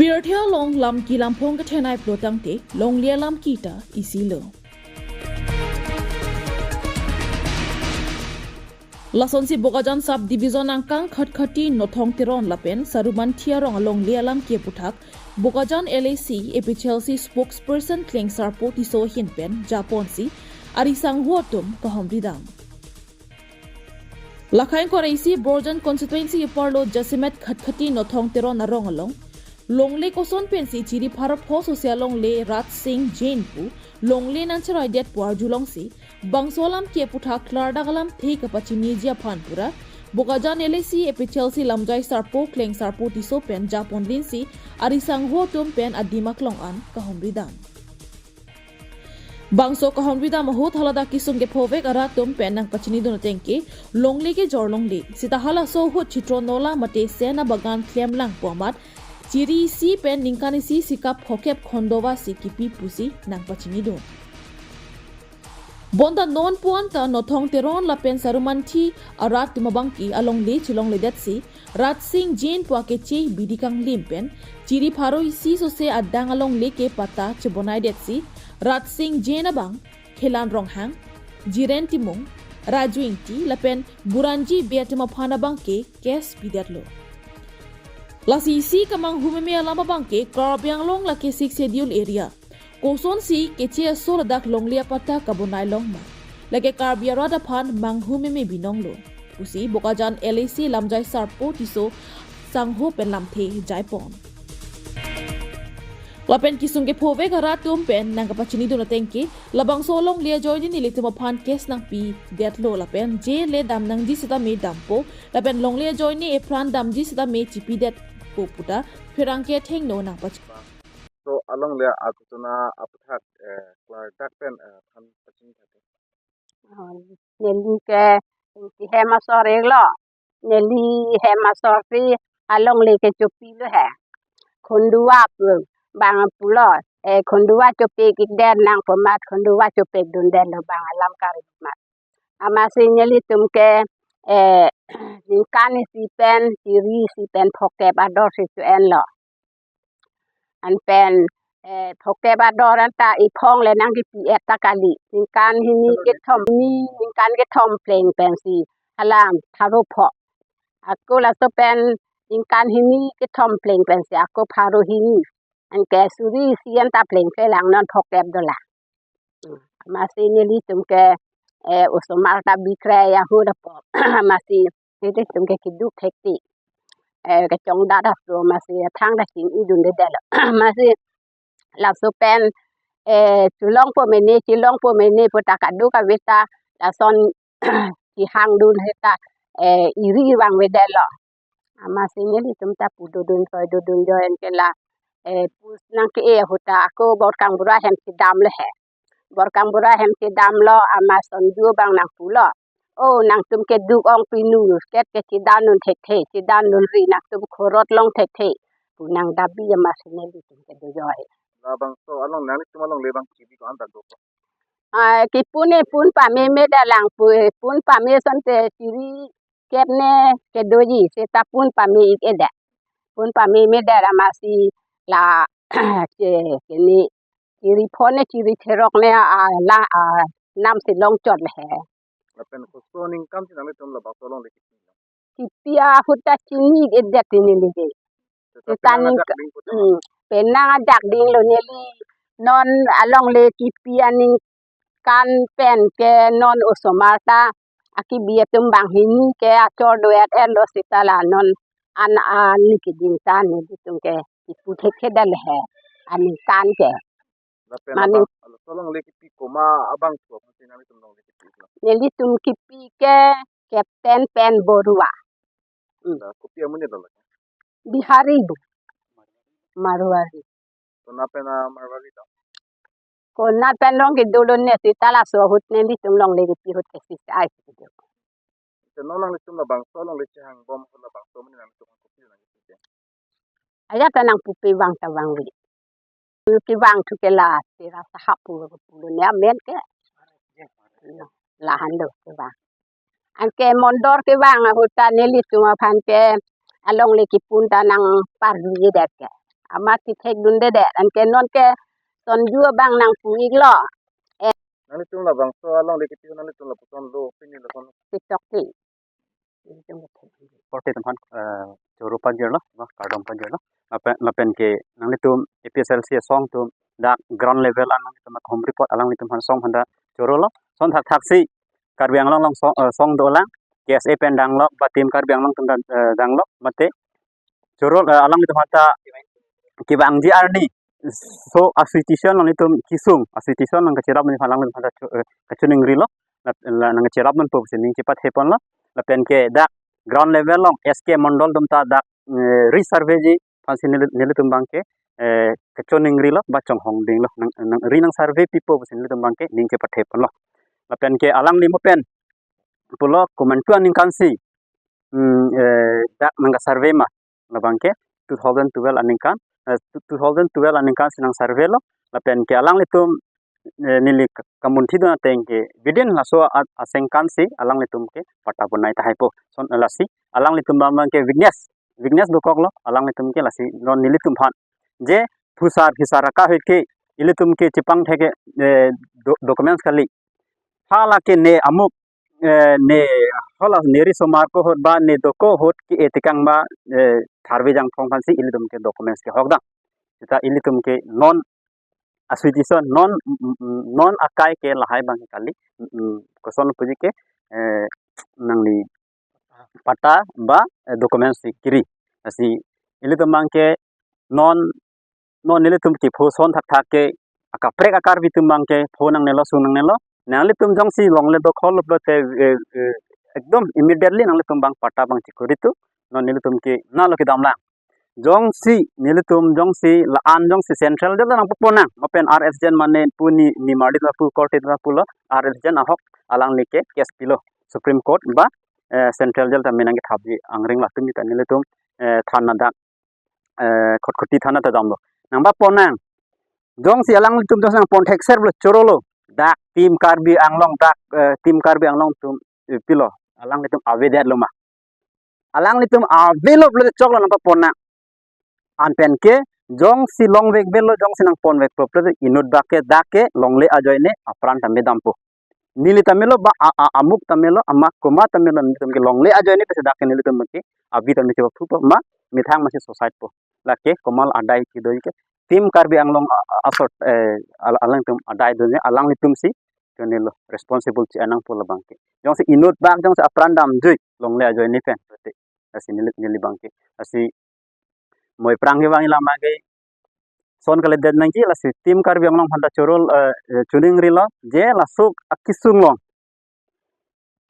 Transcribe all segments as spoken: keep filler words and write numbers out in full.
Pirthe along lamki lamphong kethenei pulotangte longle alamki ta isilo. Lasonsi Bokajan Sub Division angkang Khatkhati Nothong Teron lapen Sarumanthi arong alongle alamki aputhak Bokajan L A C A P H L C spokesperson Klengsarpo Tisso ahin pen japonsi ari sangho atum kahumridam. Lakhai ingkoi ra isi Borjan constituency aparlo jasemet Khatkhati Nothong Teron arong along longle koson pensi chiri pharo pho sose alongle Raj Singh Jain pu longle nangcheraidet pu arjulongsi bangso alamki aputhak klardak alamthe kapachiniji aphan pura Bokajan L A C A P H L C lamjai sarpo Klengsarpo Tisso pen japonlinsi ari sangho atum pen adim aklong an kahumridam. Bangso kahumridam ahut haladak kesung kephovek arat atum pen nangpachinidun atengke longle kejor longle. Seta halaso ahut Chitro Nola mate Sena Bagan klemlang pu amat chiri isi pen ningkan isi sikap phokep khondova si kipi pusi nangpachinidun. Bonta non pu anta Nothong Teron lapen Sarumanthi arat atum abangke alongle chelongledetsi Raj Singh Jain pu akeche bidi kanglim pen chiri pharo isi sose adang alongle ke patta chebonaidetsi Raj Singh Jain abang Khelan Ronghang, Jiren Timung, Raju Ingti lapen Buranji Bey atum aphan abangke case pidetlo. Lasi isi kamanghumeme alam abangke Karbi Anglong lake Sixth Schedule area. Kosonsi keche aso ladak longle apatta kabonai long ma? Lake Karbi arat aphan manghumeme binonglo pusi Bokajan L A C lamjai sarpo Tisso sangho pen lamthe jaipon. Lapen kesung kephovek arat atum pen nangkapachinidun atengke labangso alongle ajoine nelitum aphan case nangpidetlo lapen jail le dam nangji setame dampo lapen longle ajoine epran damji setame chipidetpo puta pherangke athengno nangpachini. So alongle aghotona aputhak eh, klardak pen eh, than pachini thate. Oh, neli ke Ingti hem asor iklo. Neli hem asor si alongle kechopilo he. Khonduwa pu bang pulo. Eh, khonduwa chopik ikdet nang pu amat khonduwa chopik dundetlo bang alam kari amat. Amatsi nelitum ke eh, ningkan isi pen chiri isi pen phokep ador si cho-enlo. Anpen eh, phokep ador anta iphong le nangkipi-et ta kali. Ningkan hini kethom ni, ningkan kethom pleng pensi hala pharo pho. Ako laso pen ningkan hini kethom pleng pensi ako pharo hini. Anke suri isi anta plengplelang non phokep dolang. Amatsi nelitum ke eh, osomar ta bikrei ahut apot. Amatsi nelitum ke keduk thekti. Eh, kechongdat apro amatsi thangta ching-idundedetlo. Amatsi laso pen eh, chelongpo mene, chelongpo mene puta kaduk kave ta lason kehangdun heta eh, iri vangvedetlo. Amatsi nelitum ta pu dodun soi dodun join ke la eh, pus nangke-e ahut ta ako Borkang Bura hem chedamlo he. Borkang Bura hem chedamlo amat sonju abang nangpulo. Oh, nangtum keduk ong pinu ket ke chedandun thekthe, chedandunri nangtum khorot long thekthe pu nangdabi amatsi nelitum ke do join. Labangso along nanglitum alongle abang chiri ko-an ta do ko? Ah, kipune pun pameme dalang pu, pun pame asonte chiri kep ne kedoji seta pun pame ik-edet. Pun pameme det amatsi la che kene chiri pho ne chiri therok ne a la a namsi longchot le he. Lapen koson ningkan si nanglitum labangso alongle kipi? Kipi ahut ta chini-edet neli ke. Seta seta nang ning ajak ding puta. Hmm, penang ajak dinglo neli. Non alongle kipi aningkan pen ke non osomar ta akibi atum banghini ke achor do-et-etlo seta la non an an ni keding ta nelitum ke kipu thekthedetlo he aningkan ke. Lapen mane abang, alo solong le kipi koma abang thu aphan si nanglitum alongle kipi lo? Nelitum kipi ke Captain Pen Borua. Hmm. La kopi amonit lo lake? Bihari bu. Marwari. Konat pen a Marwari lo? Konat pen long kedolo ne seta laso ahut nelitum alongle kipi ahut ke si ai si kedo. Te non nanglitum labangso alongle chehangbom ahut labangso amonit nanglitum aphan kopi nangkipi ke? Ajat ta nangpupe vang ta vangve. Kevang thu ke la tera sahap pu pulo ne amen ke. La han do kevang. Anke mondor kevang ahut ta nelitum aphan ke alongle kipun ta nangparjujedet ke. amat kethekdundedet. Anke non ke sonju abang nangpu-iklo. Nanglitum labangso alongle kipi nanglitum lapuson lo pini lason. Tiktokpi. Korte atum aphan, eh, choro pajirlo, ba kardom pajirlo. Lapen, lapen ke nanglitum A P H L C asong atum dak ground level an nanglitum home report alanglitum aphan asong aphanta chorolo. Son thakthaksi Karbi Anglong along song, eh, song dolang. K S A pen danglo, ba Team Karbi Anglong atum ta, eh, danglo, mate choro, eh, alanglitum aphanta kevangji arni. So, a-situation nanglitum kesung, a-situation nangkacherap nanglitum alanglitum aphanta cho-, eh, kachoningrilo. La, la nangkacherap nangpo pusi ning chepatheponlo. Lapen ke dak ground level along S K Mondol atum ta dak, eh, resurveyji aphansi neli, nelitum abangke, eh, kachoningrilo, ba chonghongdinglo. Nang, nang, ri nangsurvey pipo pusi nelitum abangke ning chepatheponlo. Lapen ke alangli mo pen pulo komantu aningkansi, mm, eh, dak nangkasurvey ma, labangke two thousand twelve aningkan, eh, two thousand twelve aningkansi nangsurveylo. Lapen ke alanglitum, eh, neli ka-, kamunthidun ateng ke within laso a-, asengkansi alanglitum ke patta bonai tahaipo. Son, eh, lasi alanglitum abangke weakness, weakness dokoklo alanglitum ke. Lasi non nelitum aphan je phusar phisar akahit ke ilitum ke chepangthek ke, eh, do-, documents kali. Hala ke ne amuk, eh, ne hala ne risomar ko ahut ba ne doko ahut ke-e tekang ba, eh, tharve jangphong aphansi ilitum ke documents kehokdam. Seta ilitum ke non a-situation, non, mm, mm, non akai ke lahai abang kali, mm, mm, koson puji ke, eh, nangli patta ba, eh, documents si kiri. Lasi ilitum abangke non, non nelitum kepho son thakthak ke akaprek a-Karbi atum abangke pho nangnelo, sung nangnelo. Nanglitum jongsi longle dokhol pulote, eh, eh, ekdom immediately nanglitum abang patta abang chekoritu. Non nelitum ke nalo kedamlang. Jongsi nelitum jongsi la-an jongsi central jail ta nangpaponang. Mo pen R S Jain mane pu ne, ne marli ta pu, korte ta pulo, R S Jain ahok alangli ke case pilo Supreme Court ba, eh, central jail ta me nangkethapji angring, latum ta nelitum, eh, thana dak, eh, Khatkhati thana ta damlo. Nangpaponang. Jongsi alanglitum jongsi nangpon thekser pulo chorolo. Dak Team Karbi Anglong, dak, eh, Team Karbi Anglong atum, eh, pilo. Alanglitum avedetlo ma. Alanglitum avelo pulote choklo nangpaponang. Anpen ke jongsi longvekvelo, jongsi nangponvekpo pulote inut bak ke dak ke longle ajoine apran ta medampo. Neli ta melo ba a, a, amuk ta melo, amak komat ta melo, nelitum ke longle ajoine pusi dak ke nelitum ke abi ta mechepathupo ma, methang masi suicide po. Lake komat adai kedo ke Team Karbi Anglong a, a, asor, eh, al-, alangtum adai dunji, alanglitumsi kenelo responsible che-en nangpo labangke. Jongsi inut bak jongsi apran damjui longle ajoine pen, berarti lasi neli, neli abangke. Lasi moi aphrang kevang alam abangke son kalidet nangji, lasi Team Karbi Anglong aphanta choro, eh, eh, choningrilo, je laso akesung along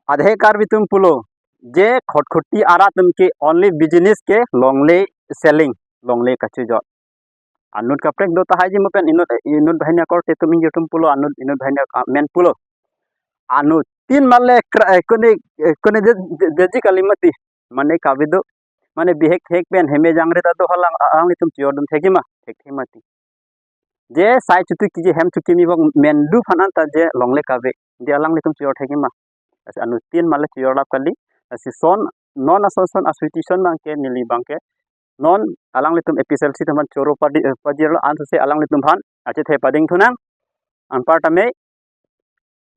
adhe Karbi atum pulo, je Khatkhati arat atum ke only business ke longle selling, longle kachojor. Anut kaprek do tahaiji mo pen inut, inut banghini akorte atum ingjir atum pulo, anut, inut banghini amen pulo. Anuttin male kra-, eh, kone, eh, kone de, de, deji kali mati. Mane kave do. Mane bihek hek pen heme jangre ta do, halang, a-, alanglitum chojordun thekji ma, thekthek mati. Je sai chutu kiji hem chukimi bok mendu aphan anta je longle kave. Di alanglitum chojor thekji ma. Lasi anuttin male chojorlap kali. Lasi son, non ason son a-situation abangke neli abangke. Non alanglitum A P H L C atum aphan choro padi, eh, pajirlo, ansose alanglitum aphan achethe padingthunang. Anparta me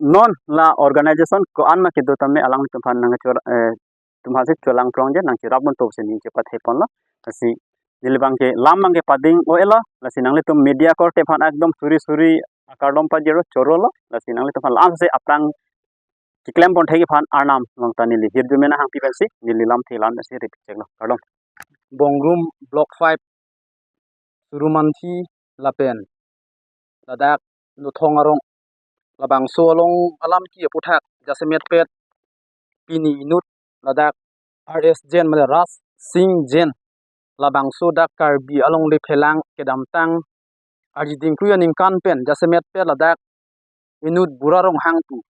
non la organization ko-an ma kedo tame alanglitum aphan nangchor, eh, atum aphansi cholangprongje, nangcherapdunpo pusi ning chepatheponlo. Lasi neli abangke lam abangke pading-o-elo, lasi nanglitum media korte aphan ekdom suri suri akardom pajirlo, chorolo, lasi nanglitum aphan la-ansose aphrang keklempon thekji aphan Arnam along ta neli hirjume nanghangpi pensi neli lamthe la-an pensi ripcheklo. Kardom. Bongrung Block five, Surumanthi lapen ladak Nothong arong, labangso along alam ke aputhak jasemetpet pini inut ladak R S Jain mane Raj Singh Jain, labangso dak Karbi Anglong le phelang kedamtang arjiding kru aningkan pen jasemetpet ladak inut Bura Ronghang pu,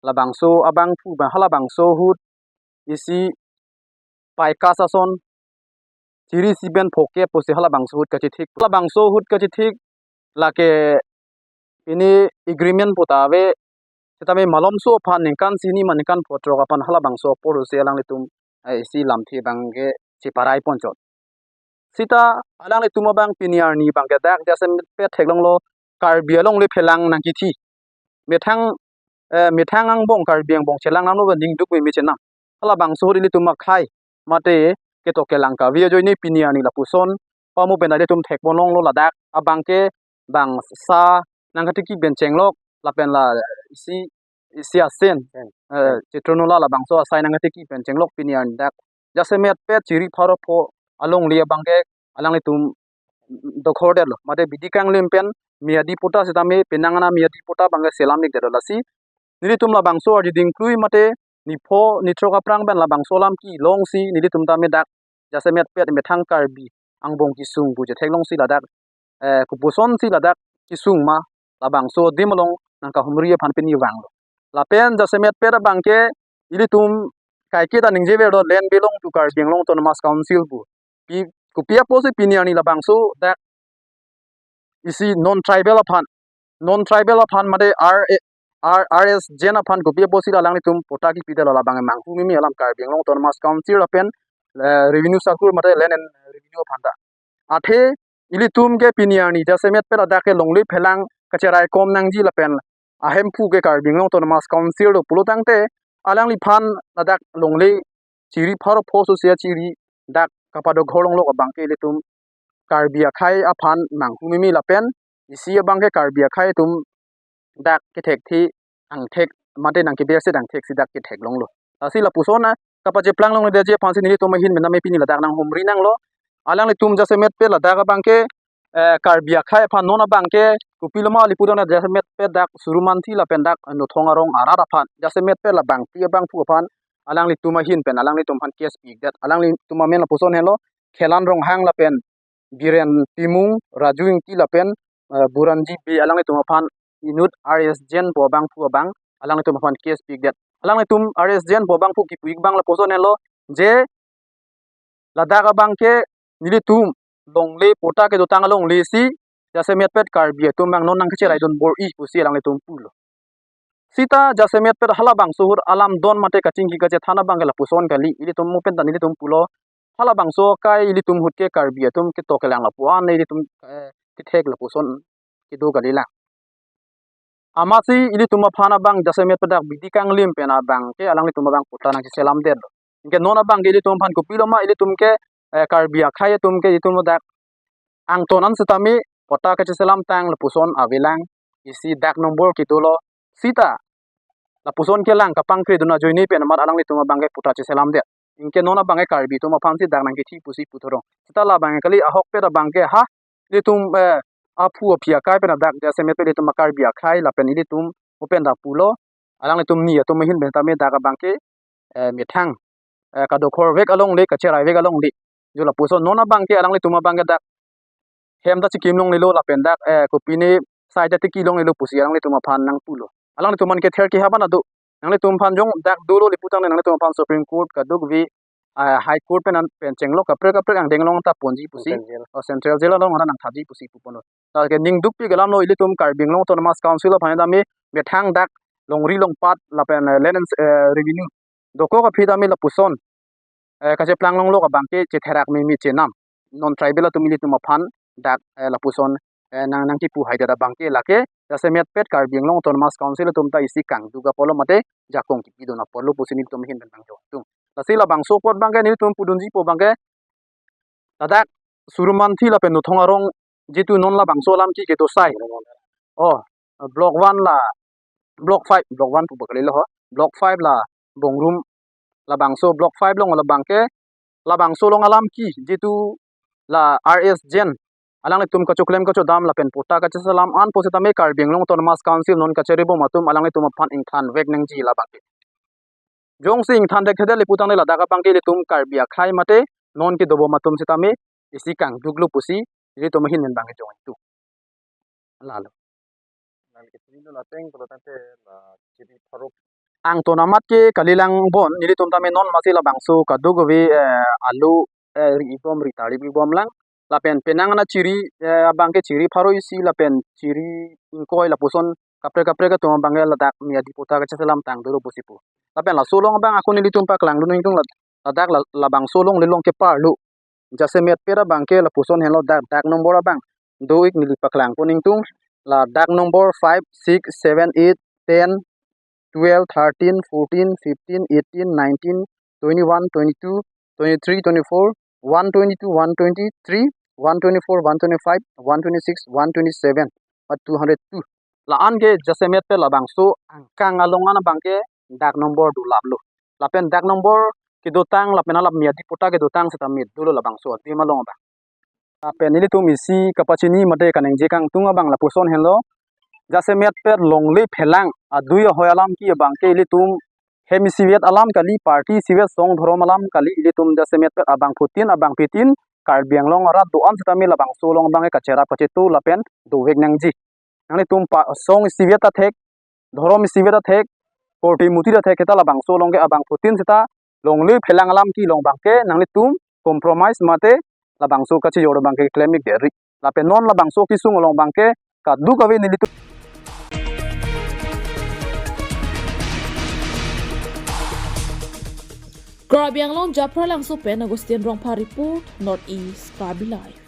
labangso abangphu ba halabangso ahut isi paika sason chiri siben phoke pusi halabangso ahut kachethik. Halabangso ahut kachethik lake pini agreement pu ta ave, setame malomso aphan ningkan hini ma ningkan pho throk aphan halabangso apor si alanglitum, eh, isi lamthe abangke cheparai ponchot. Sita alanglitum abang pini arni abangke dak jasemetpet theklonglo, Karbi alongle phelang nangkethi. Methang, eh, methang angbong Karbi angbong chelang nanglo ningduk meme chenam. Halabangso ahut ilitum akhei mate ketok kelang kave ajoine pini arni lapuson pamu pen ilitum thekponlonglo, ladak abangke bangso nangketiki pen chenglok lapen la isi, isi asen, eh, Chitro Nula labangso asai nangketiki pen chenglok pini arni dak jasemetpet chiri pharo pho alongle abangke alanglitum dokhordetlo. Mate bidi kanglim pen miyadi patta sitame penang ana miyadi patta abangke selam-ikdetlo. Lasi nelitum labangso ardi dingklui mate nipho nithrok aphrang pen labangso alam kelongsi nelitum tame dak jasemetpet methang Karbi angbong kesung pu chetheklongsi ladak, eh, kopuson si ladak kesung ma, labangso adim along nangkahumri aphan pini vanglo. Lapen jasemetpet abangke ilitum kaiketa ningjeverlo, land belong to Karbi Anglong Autonomous Council pu. Pi, kopi apotsi pini arni labangso dak isi non tribal aphan, non tribal aphan mate R, R, R S Jain aphan kopi apotsi alanglitum patta kepidetlo, labang manghu meme alam Karbi Anglong Autonomous Council lapen, eh, Revenue Circle mate Land and Revenue aphan ta. Athe ilitum ke pini arni jasemetpet ladak ke longle phelang kacheraikom nangji lapen ahemphu ke Karbi Anglong Autonomous Council do pulo tangte alangliphan ladak longle chiri pharo pho sose achiri dak kapadokhorlonglo abangke ilitum Karbi akhei aphan manghu meme lapen isi abangke Karbi akhei atum dak kethekthe angthek mate nangkeberse angthek si dak ketheklonglo. Lasi lapuson a kapacheplang longledetji aphansi nelitum ahin pen tame pini ladak nanghumri nanglo. Alanglitum jasemetpet ladak abangke, eh, Karbi akhei aphan non abangke kopiloma lipu tangte jasemetpet dak Surumanthi lapen dak Nothong Arong arat aphan jasemetpet labangpi abangphu aphan alanglitum ahin pen alanglitum aphan case pi-ikdet. Alanglitum amen lapuson helo Khelan Ronghang lapen Biren Timung, Raju Ingti lapen, eh, Buranji Bey, alanglitum aphan inut R S Jain pu abangphu abang alanglitum aphan case pi-ikdet. Alanglitum R S Jain pu abangphu kipu-ik abang lapuson helo je ladak abangke nelitum longle patta kedotang alongle si jasemetpet Karbi atum abang non nangkacheraidun bor-i pusi alanglitum pulo. Sita jasemetpet halabangso ahut alam don mate kachingki kachethan abangke lapuson kali, ilitum mo pen ta nelitum pulo. Halabangso akai ilitum ahut ke Karbi atum ketok kelang lapu-an ilitum, eh, kethek lapuson kedo kalilang. Amatsi ilitum aphan abang jasemetpet dak bidi kanglim pen abangke alanglitum abang patta nangcheselamdetlo. Anke non abangke ilitum aphan kopiloma ilitum ke, eh, Karbi akhei atum ke ilitum dak angton an sitame patta kacheselamtang lapuson avelang, isi dak nombor kedolo. Sita lapuson kelang kapangkredun ajoine pen amat alanglitum abangke patta cheselamdet. Anke non abangke Karbi atum aphansi dak nangkethi pusi puthorong. Sita labangke kali, ahokpet abangke ha ilitum, eh, aphu aphi akai pen dak jasemetpet ilitum a-Karbi akhei lapen ilitum mo pen ta pulo. Alanglitum ni atum ahin pen tame dak abangke, eh, methang, eh, kadokhorvek alongle, kacheraivek alongle. Jo lapuson non abangke alanglitum abangke dak hem ta chikim longlelo lapen dak, eh, kopine sai ta tiki longlelo pusi alanglitum aphan nangpulo. Alanglitum aphan kether kehap an ado. Nanglitum aphan jong dak dolo lipu tangte nanglitum aphan Supreme Court kadokave, ah, High Court pen an pen chenglok kaprek kaprek angdeng along ta ponji pusi, Central Jail. Oh, Central Jail along nangthapji pusi puponlo. Lake ningdukpik alamlo, ilitum Karbi Anglong Autonomous Council aphan tame methang dak longri longpat lapen, eh, Land and, eh, Revenue dokok aphi tame lapuson, eh, kacheplang longlok abangke chetherak meme chenam. Non tribal atum ilitum aphan dak, eh, lapuson, eh, nang, nangkipu haidet abangke lake jasemetpet Karbi Anglong Autonomous Council atum ta isi kangduk apotlo mate jakong kipidun apotlo pusi nelitum ahin pen nangjo atum. Lasi labangso apot abangke nelitum pudunji pu abangke ladak Surumanthi lapen Nothong Arong jitu non labangso alam ke kedo sai. Oh, Block one la, Block five, Block one pu ba kalilo ho. Block five la Bongrung labangso Block five along labangke labangso along alam ke jitu la R S Jain alanglitum kachoklem kachodam lapen patta kacheselam an pusitame Karbi Anglong Autonomous Council non kacheribom atum alanglitum aphan ingthanvek nangji labangke. Jongsi ingthan dekthedet lipu tangte ladak abangke ilitum Karbi akhei mate non kedobom atum sitame isi kangduklo pusi ilitum ahin pen abangke jong itu. Lalo. Nang ke sini lo nateng kalau tangte la chiri pharo. Angton amat ke kalilang bon, nelitum tame non masi labangso kadokave, eh, alu, eh, ri-ibom ri tarip ibom lang. Lapen penang ana chiri, eh, abangke chiri pharo isi lapen chiri ingkoi lapuson kaprek kaprek atum abangke ladak miyadi patta kacheselamtang dolo pusi pu. Lapen laso along abang ako nelitum paklangdun ingtung lad-, ladak la-, labangso alongle along keparlo. jasemet pet abang ke lapuson henlo, dak, dak number abang do-ik, neli paklangpon ingtung. La dak number five, six, seven, eight, ten, twelve, thirteen, fourteen, fifteen, eighteen, nineteen, twenty-one, twenty-two, twenty-three, twenty-four, one twenty-two, one twenty-three, one twenty-four, one twenty-five, one twenty-six, one twenty-seven, at two hundred two. La-an ke jasemet pet labangso angkang along an abang ke dak number dulaplo. Lapen dak number kedotang lapen alap miyadi patta kedotang seta met dolo labangso adim along abang. Lapen ilitum isi kapachini mate kaningje kangtung abang lapuson henlo, jasemet pet longle phelang adui ahoi alam ke abang ke ilitum hem isivet alam kali, party isivet, song dhorom alam kali, ilitum jasemet pet abangphutin abangphitin Karbi Anglong arat do-an sitame labangso along abang ke kacherap kachetu lapen dovek nangji. Nanglitum pa song isivet ta thek, dhorom isivet ta thek, korte muti ta thek, seta labangso along ke abangphutin seta longle phelang alam kelong abang ke nanglitum compromise mate labangso kachijor abang ke klem-ik deri. Lapen non labangso kesung along abang ke kadokave nelitum. Karbi Anglong Japralangso pen Augustine Rongphar report, North East Karbi Live.